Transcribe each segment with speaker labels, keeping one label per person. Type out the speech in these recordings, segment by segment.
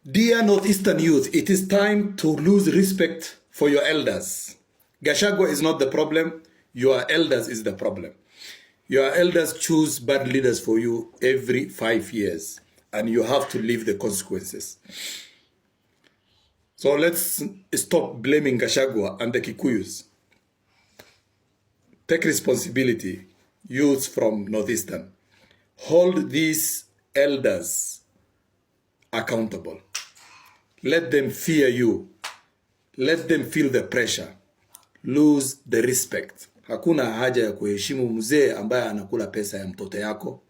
Speaker 1: Dear Northeastern youth, it is time to lose respect for your elders. Gachagua is not the problem. Your elders is the problem. Your elders choose bad leaders for you every 5 years, and you have to live the consequences. So let's stop blaming Gachagua and the Kikuyus. Take responsibility, youths from Northeastern. Hold these elders accountable. Let them fear you. Let them feel the pressure. Lose the respect. Hakuna haja ya kuheshimu mzee ambaye anakula pesa ya mtoto yako.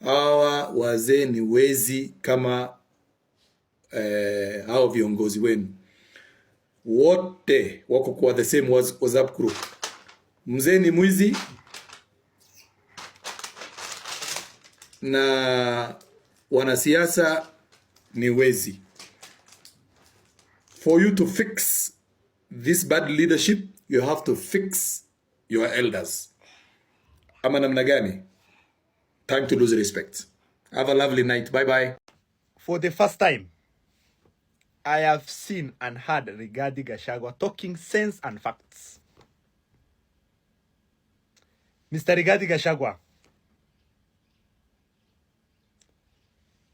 Speaker 1: Hawa wazee ni wezi kama hao viongozi wenu wote wako kwa the same WhatsApp group. Mzee ni mwizi na wanasiasa ni wezi. For you to fix this bad leadership, you have to fix your elders. Ama namna gani? Time to lose respect. Have a lovely night. Bye bye.
Speaker 2: For the first time, I have seen and heard Rigathi Gachagua talking sense and facts. Mr. Rigathi Gachagua,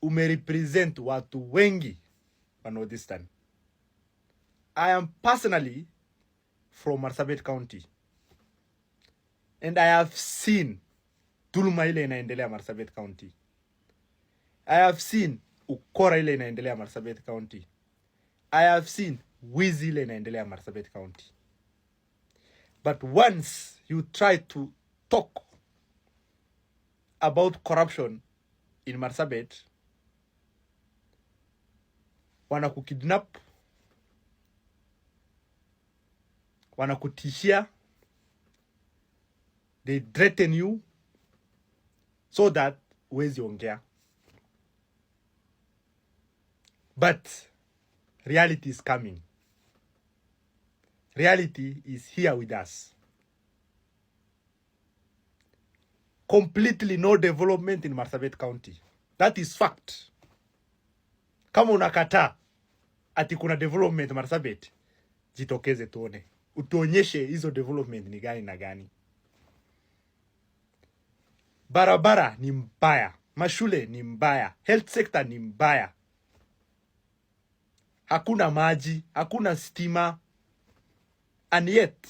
Speaker 2: umerepresent watu wengi wa Northeastern. I am personally from Marsabit County and I have seen dhuluma ile inaendelea Marsabit County. I have seen ukora ile inaendelea Marsabit County. I have seen wizi ile inaendelea Marsabit County. But once you try to talk about corruption in Marsabit, wanakukidnap, wanakutishia, they threaten you so that huwezi ongea. But reality is coming. Reality is here with us. Completely no development in Marsabit County. That is fact. Kama unakataa ati kuna development Marsabit, jitokeze tuone, utuonyeshe hizo development ni gani na gani. Barabara ni mbaya, mashule ni mbaya, health sector ni mbaya, hakuna maji, hakuna stima, and yet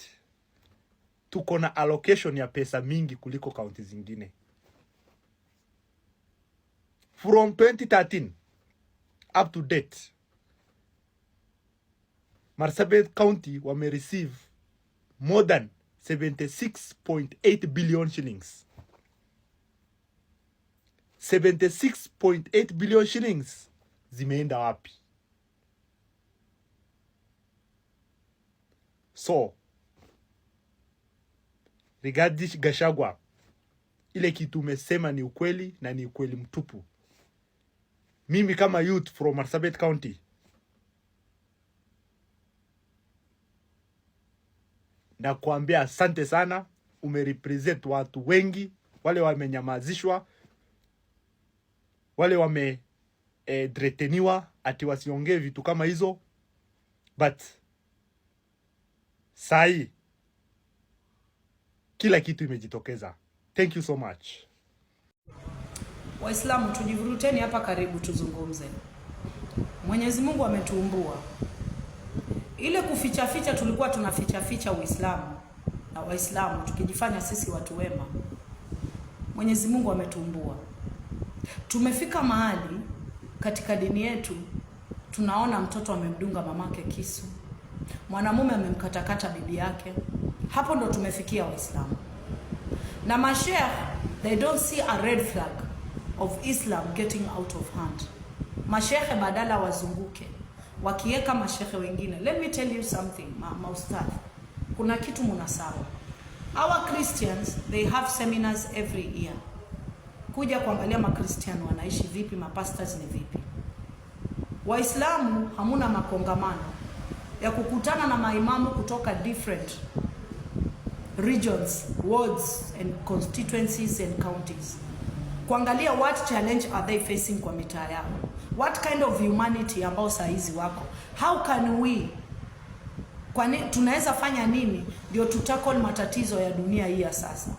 Speaker 2: tuko na allocation ya pesa mingi kuliko kaunti zingine. From 2013 up to date, Marsabit County wame receive more than 76.8 billion shillings. 76.8 billion shillings zimeenda wapi? So Rigathi Gachagua, ile kitu umesema ni ukweli na ni ukweli mtupu. Mimi kama youth from Marsabit County nakuambia asante sana, umerepresent watu wengi, wale wamenyamazishwa, wale wame threateniwa ati wasiongee vitu kama hizo, but sahi kila kitu imejitokeza. Thank you so much.
Speaker 3: Waislamu tujivuruteni hapa karibu tuzungumze. Mwenyezi Mungu ametuumbua. Ile kuficha ficha tulikuwa tunaficha ficha Uislamu na Waislamu tukijifanya sisi watu wema. Mwenyezi Mungu ametuumbua. Tumefika mahali katika dini yetu tunaona mtoto amemdunga mamake kisu, mwanamume amemkatakata bibi yake. Hapo ndo tumefikia Waislamu. Na masheikh, they don't see a red flag of Islam getting out of hand. Mashehe badala wazunguke wakiweka mashehe wengine. Let me tell you something, maustadh, kuna kitu munasawa. Our Christians, they have seminars every year kuja kuangalia makristian wanaishi vipi, mapastors ni vipi. Waislamu hamuna makongamano ya kukutana na maimamu kutoka different regions, wards and constituencies and counties, kuangalia what challenge are they facing kwa mitaa yao. What kind of humanity ambao saa hizi wako? How can we, kwani tunaweza fanya nini ndio tutackle matatizo ya dunia hii ya sasa?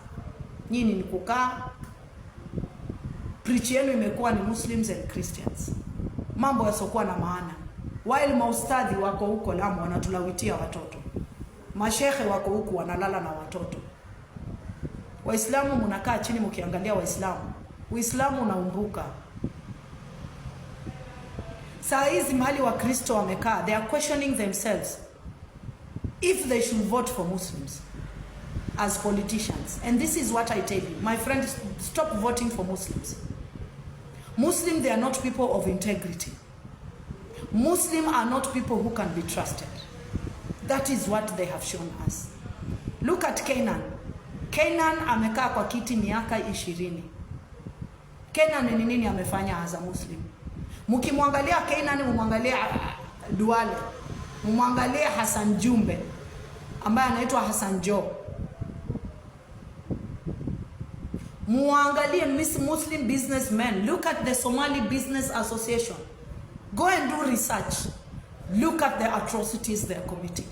Speaker 3: Nyinyi ni kukaa, preach yenu imekuwa ni Muslims and Christians, mambo yasiokuwa na maana, while maustadhi wako huko Lamu wanatulawitia watoto, mashehe wako huku wanalala na watoto. Waislamu mnakaa chini mkiangalia Waislamu, Uislamu unaumbuka. Saa hizi mahali Wakristo wamekaa, they are questioning themselves if they should vote for Muslims as politicians. And this is what I tell you, my friend, stop voting for Muslims. Muslim, they are not people of integrity. Muslim are not people who can be trusted. That is what they have shown us. Look at Keynan. Keynan amekaa kwa kiti miaka 20. Keynan ni nini amefanya as a Muslim? Mkimwangalia Keynan, mumwangalie Duale, mumwangalie Hassan Jumbe ambaye anaitwa Hassan Joho. Muangalie Muslim businessmen. Look at the Somali Business Association. Go and do research. Look at the atrocities they are committing.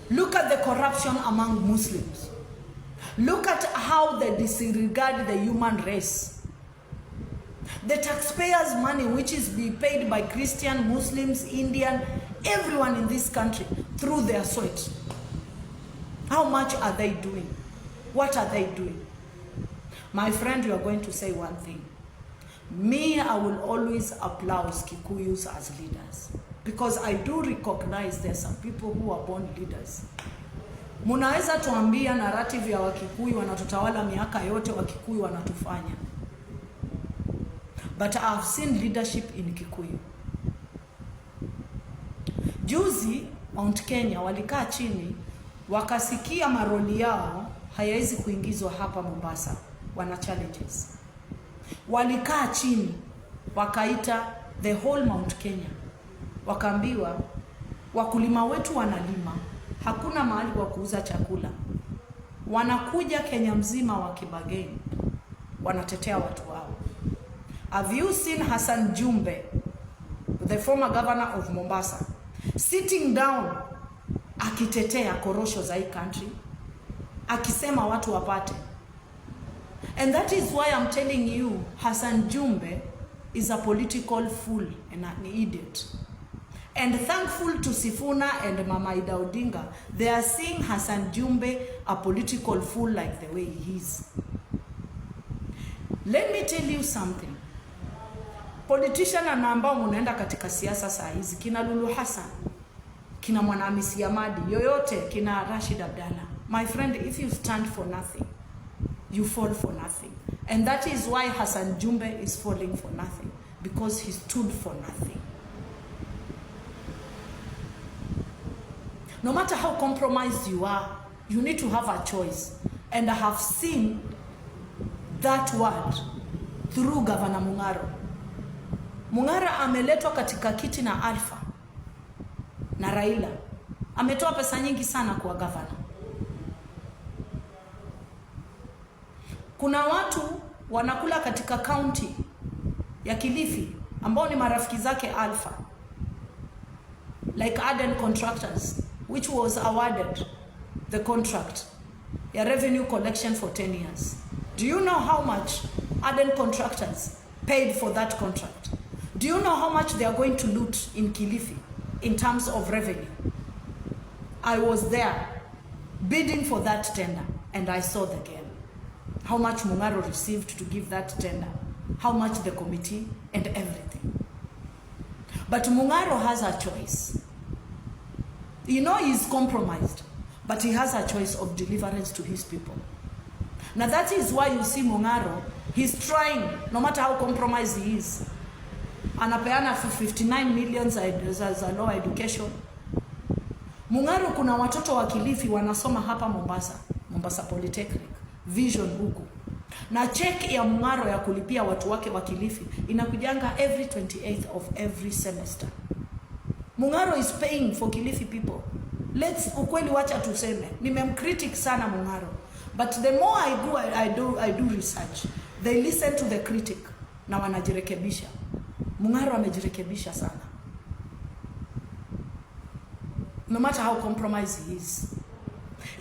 Speaker 3: Look at the corruption among Muslims. Look at how they disregard the human race. The taxpayers' money, which is be paid by Christian, Muslims, Indian, everyone in this country through their sweat. How much are they doing? What are they doing? My friend, you are going to say one thing. Me, I will always applaud Kikuyus as leaders, because I do recognize there are some people who are born leaders. Munaweza tuambia narrative ya Wakikuyu wanatutawala miaka yote, Wakikuyu wanatufanya. But I have seen leadership in Kikuyu. Juzi Mount Kenya walikaa chini wakasikia maroli yao hayawezi kuingizwa hapa Mombasa, wana challenges. Walikaa chini wakaita the whole Mount Kenya, wakaambiwa wakulima wetu wanalima, hakuna mahali wa kuuza chakula, wanakuja Kenya mzima wakibargain, wanatetea watu wao. Have you seen Hassan Jumbe, the former governor of Mombasa, sitting down akitetea korosho za hii country, akisema watu wapate? And that is why I'm telling you, Hassan Jumbe is a political fool and an idiot. And thankful to Sifuna and Mama Ida Odinga, they are seeing Hassan Jumbe a political fool like the way he is. Let me tell you something. Politician na ambao munaenda katika siasa saa hizi, kina Lulu Hassan, kina Mwanahamisi Amadi, yoyote, kina Rashid Abdalla. My friend, if you stand for nothing, you fall for nothing. And that is why Hassan Jumbe is falling for nothing, because he stood for nothing. No matter how compromised you are, you need to have a choice. And I have seen that word through Governor Mung'aro. Mung'aro ameletwa katika kiti na Alpha na Raila. Ametoa pesa nyingi sana kwa governor. Kuna watu wanakula katika county ya Kilifi ambao ni marafiki zake Alpha, like Aden Contractors, which was awarded the contract ya revenue collection for 10 years. Do you know how much Aden Contractors paid for that contract? Do you know how much they are going to loot in Kilifi in terms of revenue? I was there bidding for that tender and I saw the game. How much Mung'aro received to give that tender, how much the committee and everything. But Mung'aro has a choice. You know he's compromised, but he has a choice of deliverance to his people. Now that is why you see Mung'aro, he's trying, no matter how compromised he is. Anapeana 59 million za lower education. Mung'aro, kuna watoto wa Kilifi wanasoma hapa Mombasa, Mombasa Polytechnic, Vision huku. Na check ya Mung'aro ya kulipia watu wake wa Kilifi inakujanga every 28th of every semester. Mung'aro is paying for Kilifi people. Let's ukweli, wacha tuseme. Nimemcritic sana Mung'aro. But the more I go, I do research. They listen to the critic na wanajirekebisha. Mung'aro amejirekebisha sana. No matter how compromised he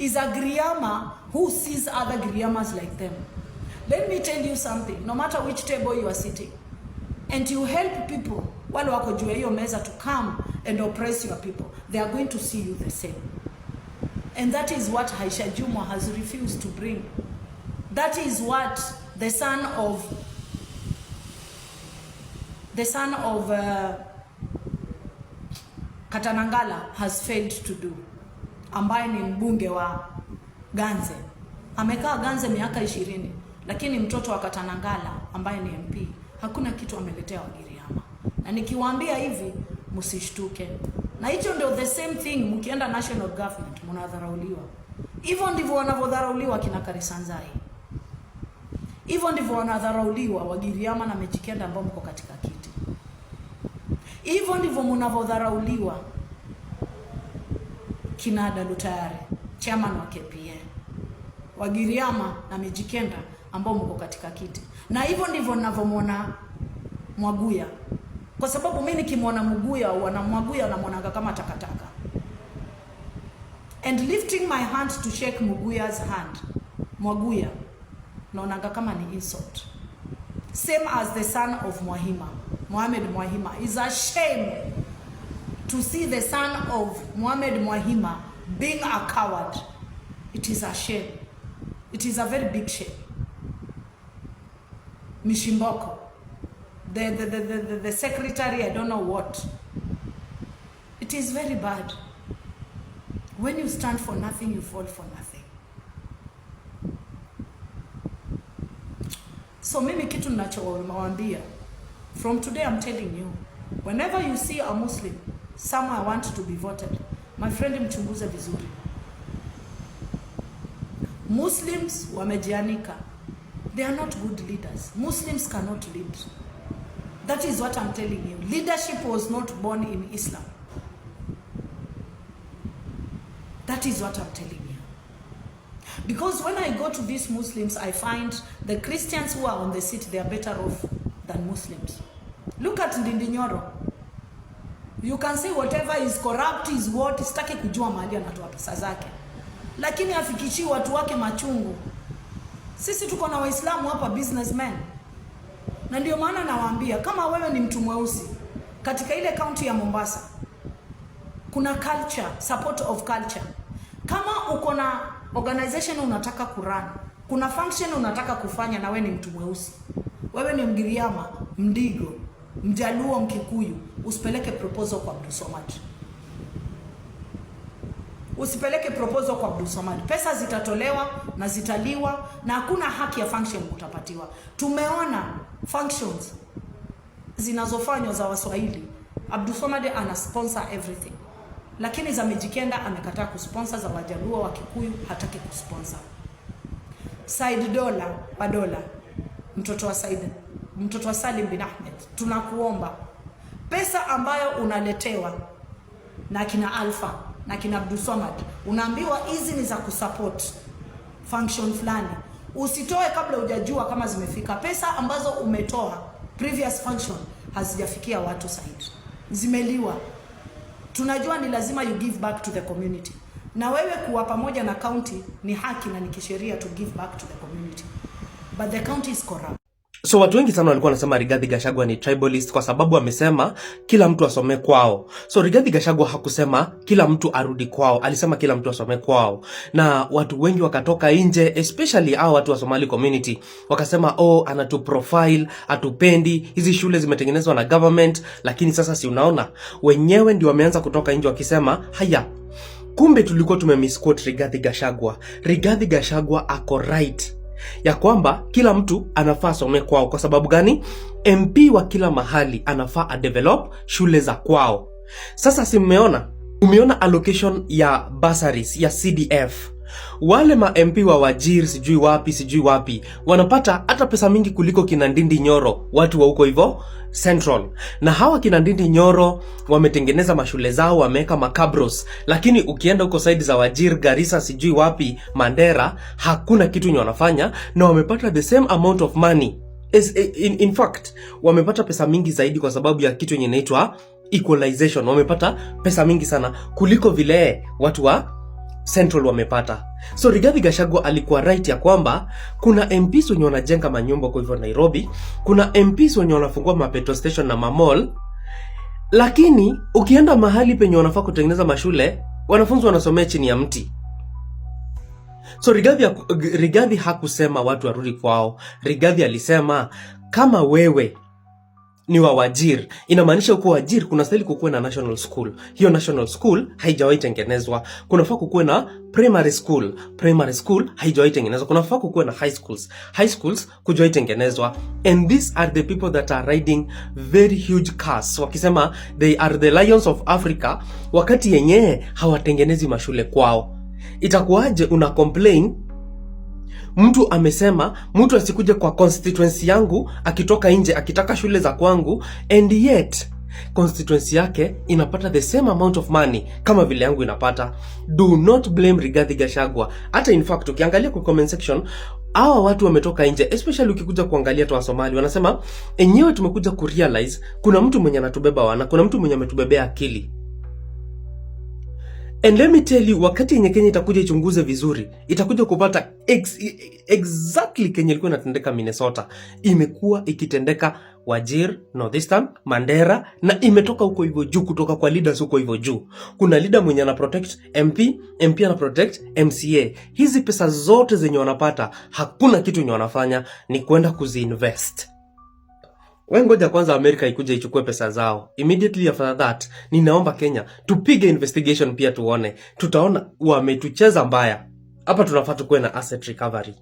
Speaker 3: is a Giriama who sees other Giriamas like them. Let me tell you something, no matter which table you are sitting, and you help people wale wako juu ya hiyo meza to come and oppress your people, they are going to see you the same. And that is what Aisha Jumwa has refused to bring. That is what the son of Katanangala has failed to do, ambaye ni mbunge wa Ganze. Amekaa Ganze miaka 20, lakini mtoto wa Katanangala ambaye ni MP hakuna kitu ameletea Wagiriama. Na nikiwaambia hivi msishtuke. Na hicho ndio the same thing, mkienda national government mnadharauliwa. Hivyo ndivyo wanavyodharauliwa kina Karisanzai. Hivyo ndivyo wanadharauliwa Wagiriama na Mijikenda ambao mko katika kiti. Hivyo ndivyo mnavyodharauliwa kina Dalutayare, chairman wa KPA, Wagiriama na Mijikenda ambao mko katika kiti. Na hivyo ndivyo ninavyomwona Mwaguya, kwa sababu mimi nikimwona Mguya wana Mwaguya namwonanga kama takataka. And lifting my hand to shake Muguya's hand, Mwaguya naonanga kama ni insult. Same as the son of Mwahima, Mohamed Mwahima. Is a shame to see the son of Mohamed Mwahima being a coward. It is a shame. It is a very big shame. Mishimboko, the secretary, I don't know what. It is very bad. When you stand for nothing, you fall for nothing. So mimi kitu ninachowaambia, from today I'm telling you, whenever you see a Muslim somewhere want to be voted, my friend, mchunguze vizuri. Muslims wamejianika. They are not good leaders. Muslims cannot lead. That is what I'm telling you. Leadership was not born in Islam. That is what I'm telling you. Because when I go to these Muslims, I find the Christians who are on the seat, they are better off than Muslims. Look at Ndindi Nyoro. You can say whatever is corrupt is what, sitaki kujua mahali anatoa pesa zake, lakini afikishii watu wake machungu. Sisi tuko na Waislamu hapa businessmen, na ndio maana nawaambia kama wewe ni mtu mweusi katika ile kaunti ya Mombasa, kuna culture, support of culture. Kama uko na organization unataka kurun, kuna function unataka kufanya, na wewe ni mtu mweusi, wewe ni Mgiriama, Mdigo, Mjaluo, Mkikuyu, usipeleke proposal kwa Abdul Somad. Usipeleke proposal kwa Abdul Somad. Pesa zitatolewa na zitaliwa na hakuna haki ya function utapatiwa. Tumeona functions zinazofanywa za Waswahili, Abdul Somad ana sponsor everything, lakini za Mijikenda amekataa kusponsor, za Wajaluo wa Kikuyu hataki kusponsor. Said Dola Wadola, mtoto wa Said, mtoto wa Salim bin Ahmed, tunakuomba pesa ambayo unaletewa na kina Alpha na kina Abdul Somad, unaambiwa hizi ni za kusupport function fulani, usitoe kabla hujajua kama zimefika. Pesa ambazo umetoa previous function hazijafikia watu Said, zimeliwa. Tunajua ni lazima you give back to the community, na wewe kuwa pamoja na county ni haki na ni kisheria to give back to the community, but the county is corrupt.
Speaker 4: So watu wengi sana walikuwa wanasema Rigathi Gachagua ni tribalist kwa sababu amesema kila mtu asome kwao. So Rigathi Gachagua hakusema kila mtu arudi kwao, alisema kila mtu asome kwao, na watu wengi wakatoka nje, especially hao watu wa Somali community wakasema, oh, anatu profile, atupendi, hizi shule zimetengenezwa na government. Lakini sasa si unaona wenyewe ndio wameanza kutoka nje wakisema haya, kumbe tulikuwa tumemisquote Rigathi Gachagua. Rigathi Gachagua ako right ya kwamba kila mtu anafaa asome kwao. Kwa sababu gani? MP wa kila mahali anafaa adevelop shule za kwao. Sasa si mmeona, umeona allocation ya bursaries ya CDF, wale ma MP wa Wajir sijui wapi sijui wapi wanapata hata pesa mingi kuliko kina Ndindi Nyoro, watu wa huko hivyo Central. Na hawa kina Ndindi Nyoro wametengeneza mashule zao, wameweka makabros, lakini ukienda huko side za Wajir, Garissa, sijui wapi, Mandera, hakuna kitu yenye wanafanya na wamepata the same amount of money. In fact, wamepata pesa mingi zaidi kwa sababu ya kitu yenye inaitwa equalization. Wamepata pesa mingi sana kuliko vile watu wa Central wamepata. So Rigathi Gachagua alikuwa right ya kwamba kuna MPs wenye wanajenga manyumba kwa hivyo Nairobi, kuna MPs wenye wanafungua ma petrol station na mamall, lakini ukienda mahali penye wanafaa kutengeneza mashule, wanafunzi wanasomea chini ya mti. So Rigathi hakusema watu warudi kwao. Rigathi alisema kama wewe ni wa Wajir, inamaanisha uko Wajir kuna stahili kukuwe na national school. Hiyo national school haijawahi tengenezwa. Kunafaa kukuwe na primary school, primary school haijawahi tengenezwa. Kunafaa kukuwe na high schools, high schools kujawahi tengenezwa. And these are the people that are riding very huge cars, wakisema they are the lions of Africa, wakati yenyewe hawatengenezi mashule kwao. Itakuwaje una complain mtu amesema mtu asikuje kwa constituency yangu akitoka nje akitaka shule za kwangu, and yet constituency yake inapata the same amount of money kama vile yangu inapata? Do not blame Rigathi Gachagua. Hata in fact ukiangalia kwa comment section, hawa watu wametoka nje, especially ukikuja kuangalia tu Wasomali wanasema enyewe tumekuja kurealize kuna mtu mwenye anatubeba wana, kuna mtu mwenye ametubebea akili. And let me tell you, wakati yenye Kenya itakuja ichunguze vizuri, itakuja kupata exactly kenye ilikuwa inatendeka Minnesota, imekuwa ikitendeka Wajir, Northeastern, Mandera na imetoka huko hivyo juu, kutoka kwa leaders huko hivyo juu. Kuna leader mwenye ana protect MP, MP ana protect MCA. Hizi pesa zote zenye wanapata, hakuna kitu yenye wanafanya, ni kwenda kuziinvest. We ngoja kwanza Amerika ikuje ichukue pesa zao. Immediately after that, ninaomba Kenya tupige investigation pia tuone. Tutaona wametucheza mbaya. Hapa tunafaa tukuwe na asset recovery.